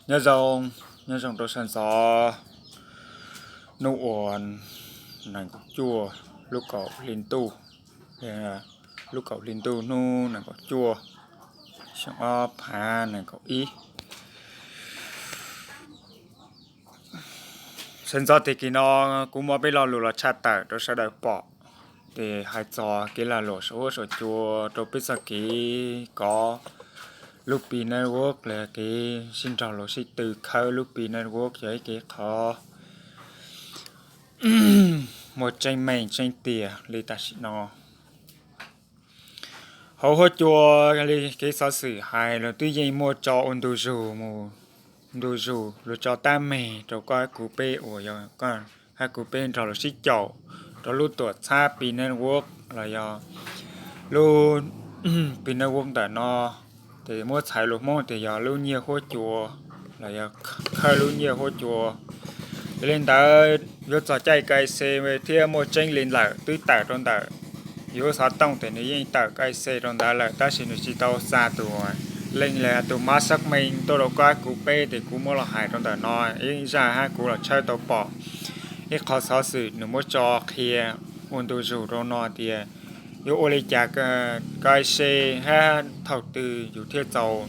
Nyob zoo, nyob zoo rau sawv ntxov, hnub uas nees nkaum cuaj lub kaum hli ntuj, lub kaum hli ntuj hnub nees nkaum cuaj, xyoo ob phav nees nkaum ib. Sawv ntxov tag kis no kuv muab peb lo lus los tshaj tawm rau sawv daws pom, ces hais txog kev lag luam saum huab saum cua rau peb txoj kev kov lub pi network los kev sib nrog luag sib tw khawb lub pi network yog ib kev qhov muaj tseeb meej tseeb tiag li tam sim no. Hauv huab cua li kev xov xwm hais los twb yeej muaj tso ua ntu zus mus, ntu zus luag tso tab meeg rau koj hab kuv peb uas yog koj hab kuv peb nrog luag sib caum rau lub tuam txhab pi network los yog lub pi network ntawm no, ces muab txhais lus Hmoob tias yog lub nyiaj huab cua los yog khawb lub nyiaj huab cua. Yog li ntawd yuav txog caij K I C thiab muaj tseeb li lawm twb tawm rau ntawm yuav xov tooj ces nws yeej tawm K I C rau ntawd lawm, tab sis nws tsis tau xa tus link los tus mab xác minh tuaj rau koj hab kuv peb, ces kuv muab los hais rau ntawm no ib zaj hab kuv los tshawb tau pom ib qhov xov xwm nws muab tso qhia ua ntu zus rau no tias yuav ua li cas K I C hab thaum twg yus thiaj txaus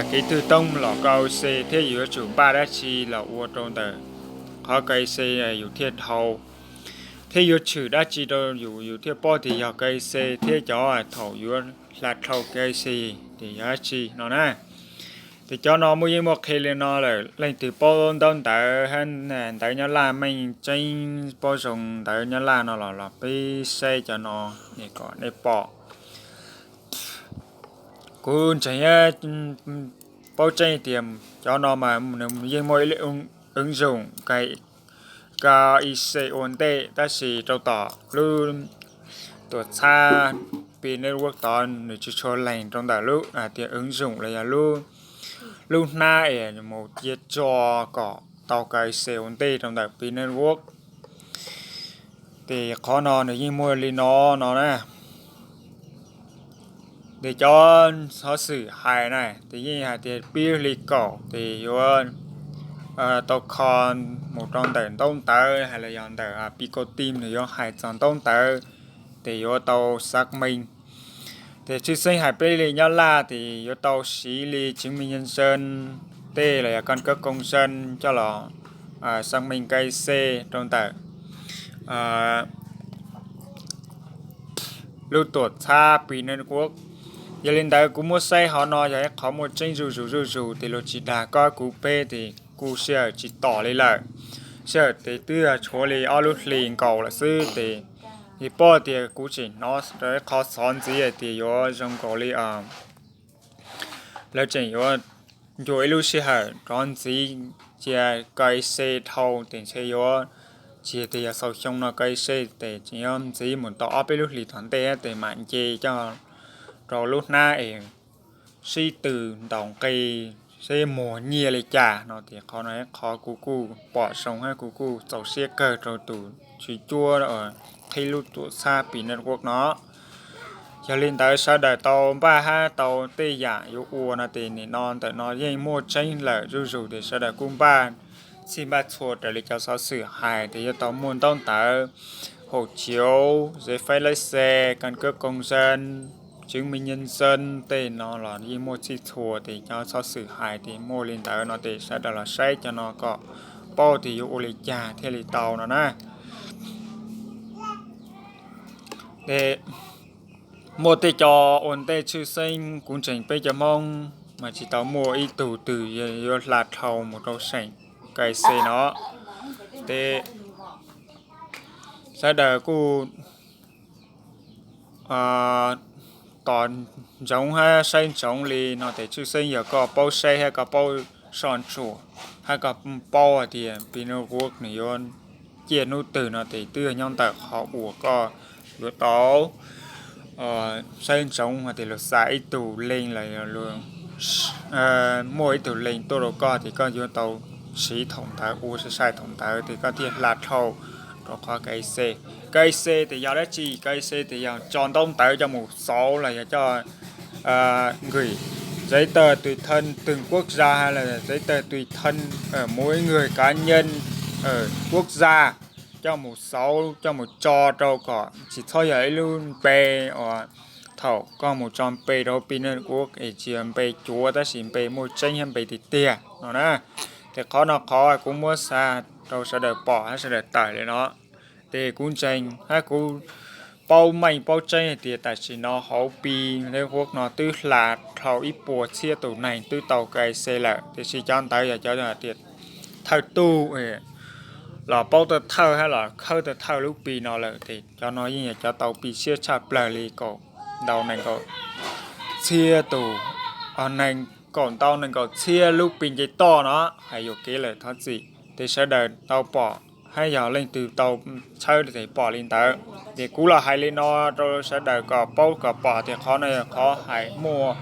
kev twg toob los K I C thiab yus yuav tsum npaj dab tsi los ua rau ntawm qhov K I C yus thiaj dhau, thiab yuav tshwm dab tsi rau yus, yus thiaj paub tias yog K I C thiab cov thaum yuav hla dhau K I C ces yog dab tsi no na. Ces cov no muaj yeej muaj qhia li no lawm, leej twg paub ntaub ntawv hab ntawv Nyab Laj meej tseeb, paub zoo ntawv Nyab Laj no los los peb saib cov no kom nej pom. Kuv ntseeg paub tseeb tias cov no mas nws yeej muaj ib lub ứng dụng K I C ua ntej, tab sis rau tom lub tuam txhab pi network tod nws tsis tshua lees rau ntawm lub hais tias ứng dụng los yog lub hnab es mus cia tso kom tau K I C ua ntej rau ntawm pi network. Ces qhov no nws yeej muaj li no no na. Ces cov xov xwm hais na ces yeej hais tias pib hli kaum ces yuav tau kho mus rau ntawm ntaub ntawv hais los yog ntawm pi kau tim nws yuav hais txog ntaub ntawv, ces yuav tau xác minh. Ces tshwj xeeb hais peb li Nyab Laj ces yuav tau siv li chứng minh nhân dân tej los yog căn cước công dân coj los xác minh K I C rau ntawm lub tuam txhab pi network. Yog li ntawd kuv muab saib hov no yog ib qhov muaj tseeb zuj zus zuj zus, ces luag tsis dag koj kuv peb ces kuj sij hawm tsis tom li lawm. Sij hawm ces twb tshuav li ob lub hlis nkaus lawm xwb ces, es paub tias kuv tseem hnov rau ib qhov xov ntxiv hais tias yuav zoo nkaus li lawv tseem yuav ncua ib lub sij hawm rov ntxiv cia K I C dhau ces ntshe yuav, tsis tias yog xaus xyoo no K I C ces tseem yuav ntxiv mus tau ob peb lub hlis tom ntej ces mam nce coj rau lub hnab es sib tw ntaus nqi seb muag nyiaj li cas no ces qhov no ib qhov kuv kuj pom zoo hab kuv kuj txaus siab kawg rau tus tswv cuab qhib lub tuam txhab pi network no. Yog li ntawd sawv daws tau npaj hab tau tej yam yuav ua no ces nim no ntawm no yeej muaj tseeb lawm zuj zus ces sawv daws kuj npaj txhij npaj txhua raws li cov xov xwm hais ces yuav tau muaj ntaub ntawv, hộ chiếu, giấy phép lái xe, căn cước công dân, chứng minh nhân dân tej no los yeej muaj txhij txhua ces cov xov xwm hais ces muaj li ntawd no ces sawv daws los saib cov no kom paub tias yuav ua li cas thiaj li tau no na. Ces muaj tej co ua ntej tshwj xeeb kuv ntseeg peb cov Hmoob mas tsis tau muaj ib tug twg yuav hla dhau mus rau seem K I C no. Ces sawv daws kuj tos ntsoov hab saib ntsoov li no ces tshwj xeeb yog koj paub saib hab koj paub soj ntsuam hab koj paub hais tias pi network nws yuav ciaj hnub twg no ces twb yog nyob ntawm qhov uas koj yuav tau saib ntsoov hais tias luag xa ib tug link los yog luag muaj ib tug link tuaj rau koj ces koj yuav tau siv thaum ntawd ua sai sai thaum ntawd ces koj thiaj hla dhau rau qhov K I C. K I C ces yog dab tsi? K I C ces yog tso ntaub ntawv coj mus xauv los yog coj nqis giấy tờ tùy thân từng quốc gia hay là giấy tờ tùy thân ở mỗi người cá nhân ở quốc gia, coj mus xauv coj mus tso rau kom tsis txhob yog ib lub npe uas thaum koj mus tso npe rau Pi Network es tsis yog npe cuav tab sis npe muaj tseeb thiab npe tiag tiag no na. Ces qhov no qhov kuv muab xa rau sawv daws pom thiab sawv daws tawm li no. Ces kuv ntseeg thiab kuv paub meej paub tseeb hais tias tam sim no hauv Pi Network no twb hla dhau ib puas txhiab tus neeg twb tau K Y C lawm, tiam sis cov ntawd yog cov tias thawj tug los paub thawj thiab los khawb thawj lub Pi no lawm, ces cov no yeej yog cov tau Pi siab tshaj plaws li kaum ntau nees nkaum txhiab tus, nees, kaum ntau nees nkaum txhiab lub Pi nce toj no. Hais yuam kev lawm thov txim, ces sawv daws tau pom thiab yog leej twg tau tshawb ces pom li ntawd. Ces kuv los hais li no rau sawv daws kom paub kom pom tias qhov no yog qhov hais muaj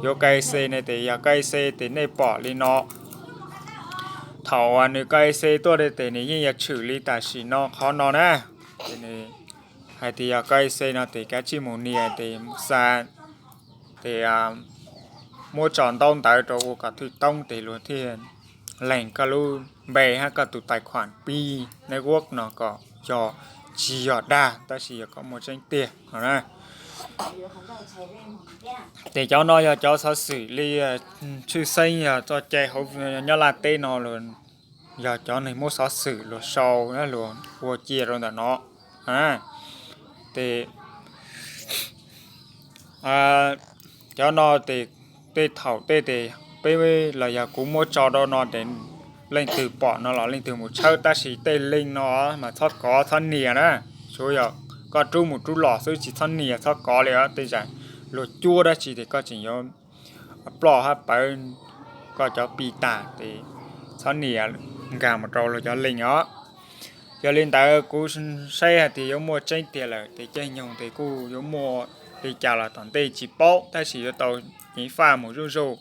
yuav K Y C ne, ces yog K Y C ces nej pom li no. Thaum nws K Y C tuaj ces nws yeej yog tshwm li tam sim no qhov no na. Ces nws hais tias yog K Y C no ces kav tsij mus nias ces xa, ces muab tso ntaub ntawv rau ua kom thwj toob ces luag thiaj lees koj lub npe thiab koj tus tài khoản Pi Network no kom yog tsis yog dag tab sis yog kom muaj tseeb tiag no na. Ces cov no yog cov xov xwm li tshwj xeeb yog txoj cai hauv Nyab Laj teb no, yog cov neeg muab xov xwm luag sau luag ua cia rau ntawm no. Ces cov no ces tej thaum tej ces peb los yog kuv muab tso rau no ces leej twg pom no los leej twg mus tshawb, tab sis tej link no mas txhob kov txhob nias na. Tsuav yog koj rub mus rub los xwb, tsis txhob nias txhob kov li os. Tej zaum luag cuab dab tsi ces koj tseem yuav ploj hab pawv koj cov Pi tag ces txhob nias nkag mus rau luag cov link os. Yog li ntawd kuv saib hais tias yuav muaj tseeb tiag lawm ces caij nyoog ces kuj yuav muaj li cas los tom ntej tsis paub tab sis yuav tau ceev faj mus zuj zus.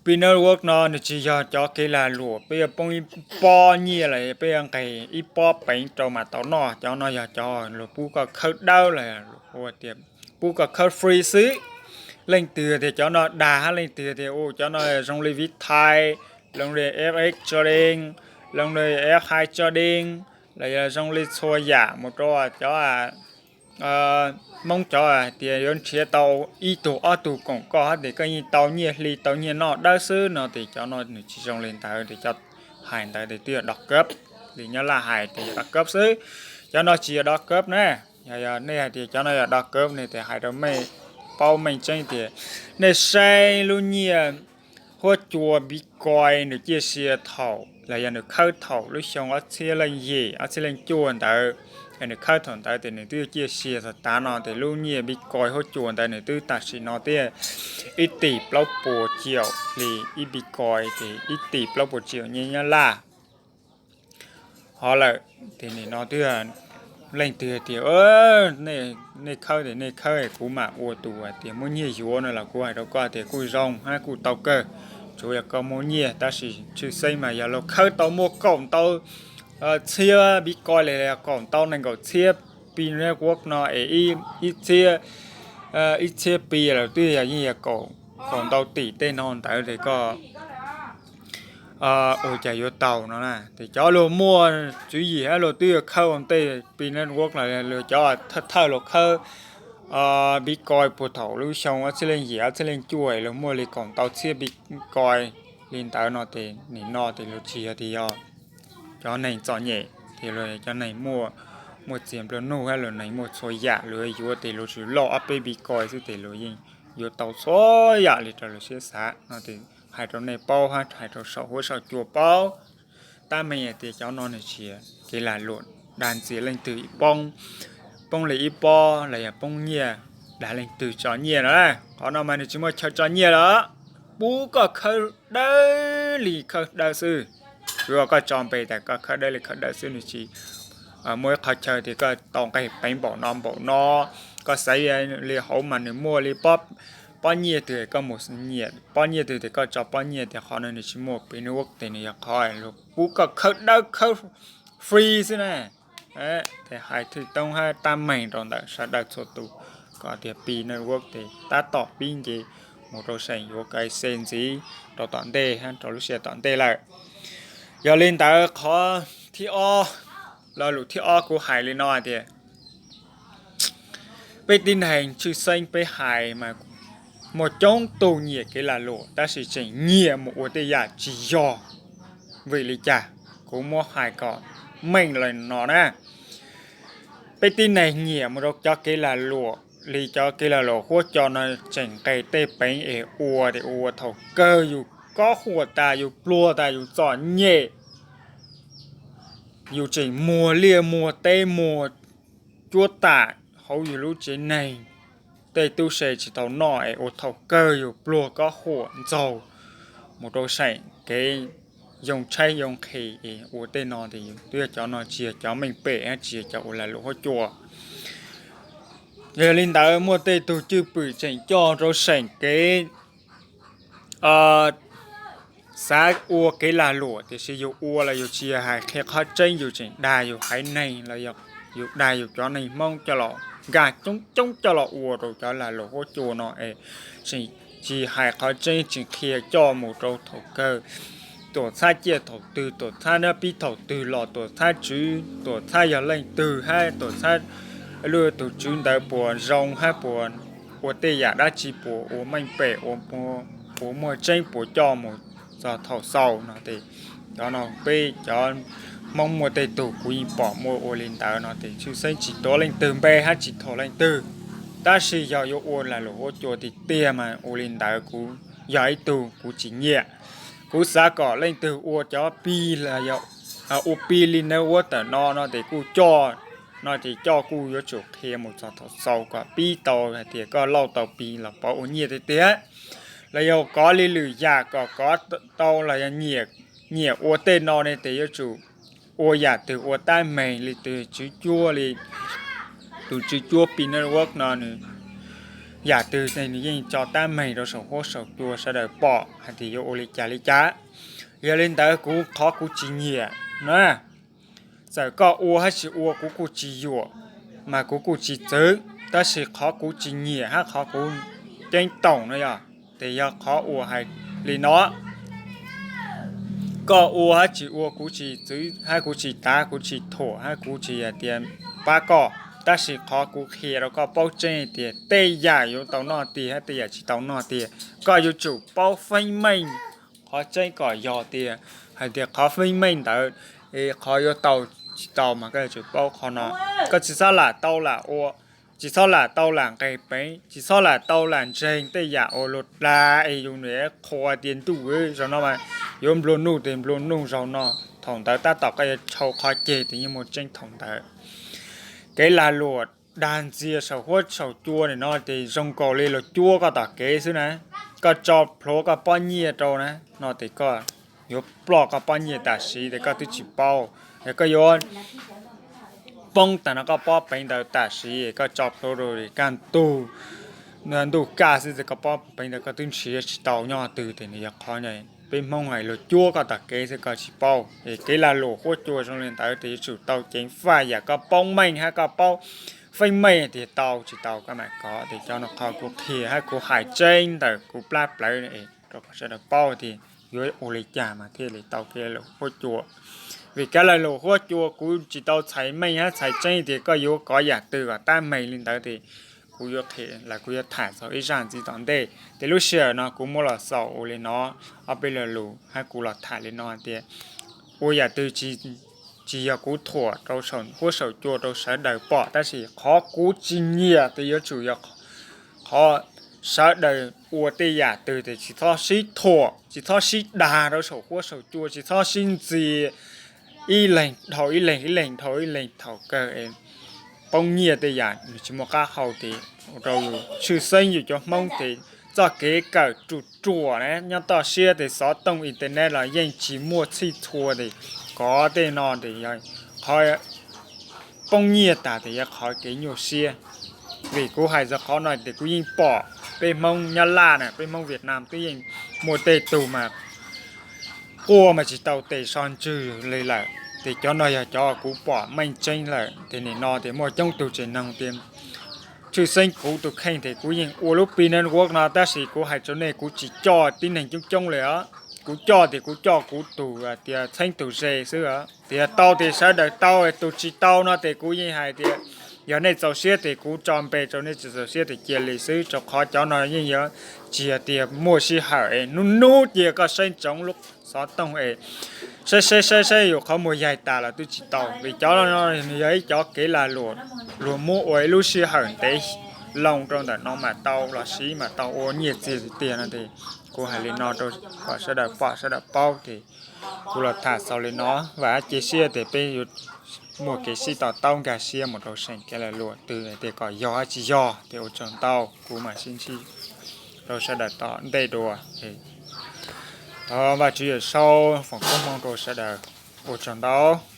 Pi Network no nws tsis yog cov kev lag luam peb yuav poob ib pob nyiaj los peb yuav nqes ib pob peev rau mas tau noj. Cov no yog cov luag pub koj khawb dawb los ua tias pub koj khawb free xwb. Leej twg tias cov no dag hab leej twg tias u cov no zoo li Vitae, zoo li F X Trading, zoo li F hai Trading, los yog zoo li txhua yam mus rau cov Hmoob cov hais tias yuav nrhiav tau ib tug ob tug koom koj hab tias koj yeej tau nyiaj hli tau nyiaj noj dawb xwb no ces cov no nws tsis zoo li ntawd. Ces cov hais ntawd ces twb yog đa cấp, li Nyab Laj hais ces yog đa cấp xwb. Cov no tsis yog đa cấp na. Yog nej hais tias cov no yog đa cấp ne ces hais rau mej paub meej tseeb tias nej saib lub nyiaj huab cua Bitcoin nws ciaj sia thaum los yog nws khawb thaum lub xyoo ob txhiab leej yim ob txhiab leej cuaj ntawd, nws khawb thaum ntawd ces nws twb ciaj sia txog tav no ces lub nyiaj Bitcoin huab cua ntawd nws twb tam sim no thiaj ib tim plaub puas triệu li ib Bitcoin ces ib tim plaub puas triệu nyiaj Nyab Laj. Ho lawm, ces nim no twb leej twg tias nej khawb ces nej khawb, kuv mam ua tus tias muab nyiaj yuav no los kuv hais rau koj tias kuj zoo hab kuj tau kawg, tsuav yog koj muaj nyiaj. Tab sis tshwj xeeb mas yog luag khawb tau muaj kaum ntau txhiab Bitcoin los yog kaum ntau nees nkaum txhiab Pi Network no es ib txhiab, ib txhiab Pi los twb yog yeej yog kaum ntau tim tej no ntawd ces koj ua cas yuav tau no na. Ces cov luag muaj tswv yim hab luag twb yuav khawb ua ntej Pi Network los luag cov thawj thawj luag khawb Bitcoin puag thaum lub xyoo ob txhiab leej yim ob txhiab leej cuaj luag muaj li kaum ntau txhiab Bitcoin li ntawd no ces nim no ces luag tsis yog tias yog cov neeg txom nyem, ces luag cov neeg muaj, muaj txiag nplua nuj hab luag neeg muaj txhua yam luag yuav ces luag tsuas loj ob peb Bitcoin xwb ces luag yeej yuav tau txhua yam li raws luag siab xav no ces hais rau nej paub hab hais rau saum huab saum cua paub. Tab meeg hais tias cov no nws tsis yog kev lag luam dag ntxias leej twg poob, poob li ib pob los yog poob nyiaj dag leej twg tso nyiaj no. Qhov no mas nws tsis muaj chaw tso nyiaj lawm, pub koj khawb dawb li khawb dawb xwb. Tsuav koj tso npe tas koj khawb dawb li khawb dawb xwb, nws tsis muaj ib qhov chaw tias koj tau nqeg peev npaum no npaum no. Koj xaiv li hauv mas nws muaj li pob nyiaj twg koj mus nyiam pob nyiaj twg ces koj tso pob nyiaj, tias qhov no nws tsis muaj Pi Network ces nws yog qhov luag pub koj khawb dawb khawb free xwb na. Ces hais thwj toob hab tab meeg rau ntawm sawv daws txhua tus kom tias Pi Network ces tab tom pib nce mus rau seem yuav kai xe ntxiv rau tom ntej, rau lub sij hawm tom ntej lawm. Yog li ntawd qhov thib ob, lo lus thib ob kuv hais li no hais tias, peb tib neeg tshwj xeeb peb hais mas muaj coob tug nyiam kev lag luam tab sis tseem nyiam mus ua tej yam tsis yog vim li cas. Kuv muab hais kom meej li no na, peb tib neeg nyiam mus rau cov kev lag luam li cov kev lag luam huab cua no tseem nqes tej peev es ua tias ua thaum kawg yus kob huam tas, yus pluag tas, yus txom nyem, yus tseem muag liaj muag teb muag cuab tam hauv yus lub tsev neeg, tej tub se tsis tau noj es ua thaum kawg yus pluag kob huam ntxaug mus rau seem kev yoo tshaib yoo nqhis es ua tej no tias twb yog cov no tsis yog cov meej pem, tsis yog cov ua lag luam huab cua. Yog li ntawd muaj tej tug cwj pwm tseem coj rau seem kev xav ua kev lag luam tiam sis yus ua los yus tsis yog hais qhia qhov tseeb, yus tseem dag yus haiv neeg los yog yus dag yus cov neeg Hmoob coj los nkag coob coob coj los ua rau cov lag luam huab cua no es tseem tsis hais qhov tseeb, tseem qhia coj mus rau thaum kawg tuam txhab ciaj thaum twg, tuam txhab nab pib thaum twg los, tuam txhab tswv, tuam txhab yog leej twg hab tuam txhab lub tus tswv ntawd puas zoo hab puas ua tej yam dab tsi, puas ua meej pem, puas muaj tseeb, puas coj mus txog thaum xaus no ces cov no peb cov Hmoob muaj tej tug kuv yeej pom muaj ua li ntawd no ces tshwj xeeb tsis tuav leej twg npe hab tsis thuam leej twg. Tab sis yog yuav ua lag luam huab cua tiag tiag mas ua li ntawd kuv yog ib tug kuv tsis nyiam. Kuv xav kom leej twg ua cov pig los yog ua pig li nawb ua tawm no no ces kuj coj, no ces coj kuj yuav tsum qhia mus txog thaum xaus kom pib tau hais tias koj lauj tau pig los pov ua nyiaj tiag tiag, los yog kov li lwm yam kom kov tau los yog nyiam ua tej no ne ces yuav tsum ua yam twg ua tab meeg li tus tswv cuab li tus tswv cuab pig network no nws yam twg nws yeej tso tab meeg rau saum huab saum cua sawv daws pom hais tias yuav ua li cas li cas. Yog li ntawd kuv qhov kuv tsis nyiam na, txawm koj ua hab tsis ua kuv kuj tsis yuam, mas kuv kuj tsis txwv, tab sis qhov kuv tsis nyiam hab qhov kuv ceeb toom no yog, ces yog qhov uas hais li no, koj ua hab tsis ua kuv tsis txwv hab kuv tsis tav, kuv tsis thuam hab kuv tsis hais tias pab koj, tab sis qhov kuv qhia rau koj paub tseeb tias tej yam yuav tau noj tiag hab tej yam tsis tau noj tiag, koj yuav tsum paub feeb meej qhov tseeb kom yog tias hais tias qhov feeb meej ntawd es qhov yuav tau tsis tau mas koj yuav tsum paub qhov no. Koj tsis txhob lam tau lam ua, tsis txhob lam tau lam nqes peev, tsis txhob lam tau lam ntseeg tej yam uas luag dag es yus niam qhuas tias ntuj zaum no mas yuav nplua nuj tias nplua nuj zaum no, thaum ntawd tab tom koj yuav dhau qhov ceg tias yeej muaj tseeb thaum ntawd. Kev lag luam dag ntxias saum huab saum cua nim no ces zoo nkaus li luag cuab koj tom kev xwb na. Koj tso plhuav koj pob nyiaj rau na no ces koj yuav ploj koj pob nyiaj tam sim ces koj twb tsis paub, es koj yuav poob tag no koj pob peev ntawd tam sim koj tso plhuav rau kaj ntug ntuj kaj xwb ces koj pob peev ntawd koj twb nrhiav tsis tau nyob twg ces nws yog qhov peb Hmoob hais luag cuab koj tom kev xwb koj tsis paub. Es kev lag luam huab cua zoo li ntawd ces yuav tsum tau ceev faj yam koj paub meej hab koj paub feeb meej tias tau tsis tau koj mam kov. Ces cov no qhov kuv qhia hab kuv hais tseeb ntawm kuv plab plawv rau kom sawv daws paub tias yuav ua li cas mas thiaj li tau kev lag luam huab cua. Vim kev lag luam huab cua kuv tsis tau txhais meej hab txhais tseeb tias koj yuav kov yam twg kom tab meeg li ntawd ces kuv yuav qhia los kuv yuav tham txog ib zaj ntxiv tom ntej. Ces lub sij hawm no kuv muab los xaus ua li no, ob peb lo lus hab kuv los tham li no tias ua yam twg tsis yog kuv thuam rau saum huab saum cua rau sawv daws pom, tab sis qhov kuv tsis nyiam ces yuav tsum yog qhov sawv daws ua tej yam twg ces tsis txhob sib thuam, tsis txhob sib dag rau saum huab saum cua, tsis txhob sib ntxias ib leeg dhau ib leeg, ib leeg dhau ib leeg thaum kawg poob nyiaj tej yam nws tsis muaj qab hau ces ua rau yus tshwj xeeb yus cov Hmoob ces txoj kev kawm ruam ruam na nyob toj siab ces xov tooj internet los yeej tsis muaj txhij txhua ces kov tej no ces yog qhov poob nyiaj tas ces yog qhov kev nyuaj siab. Vim kuv hais txog qhov no ces kuv yeej pom peb Hmoob Nyab Laj na, peb Hmoob Vietnam twb yeej muaj tej tug mas quaj mas tsis tau tes so ntswg li lawm. Ces cov no yog cov kuv pom meej tseeb lawm. Ces nim no ces muaj coob tug tseem noog tias Tshwj xeeb kuv tus kheej ces kuv yeej ua lub pi network no, tab sis kuv hais rau nej, kuv tsis coj tib neeg coob coob li os. Kuv coj tias kuv coj kuv tus tias txheeb tus ze xwb os. Tias tau ces sawv daws tau, tus tsis tau no ces kuv yeej hais tias yog nej txaus siab ces kuv tso npe rau, nej tsis txaus siab ces cia li xwb, rau qhov cov no yeej yuav tsis yog tias muaj sij hawm es hnub hnub cia koj saib ntsoov lub xov tooj es saib saib saib saib yus qhov muag yaig tas los twb tsis tau, vim cov no nws yog ib cov kev lag luam luag muab ua ib lub sij hawm ntev loo rau ntawm no mas tau los siv mas tau ua nyiaj txiag tiag tiag no ces kuv hais li no rau kom sawv daws pom sawv daws paub ces kuv los tham xaus li no. Vam cia siab tias peb yuav muaj kev sib to taub nkag siab mus rau seem kev lag luam twg tias kom yog tsis yog ces ua tsaug ntau, kuv mam sib ntsib rau sawv daws tom ntej dua. Thov Vajtswv Yawm Saub foom koob hmoov rau sawv daws, ua tsaug ntau.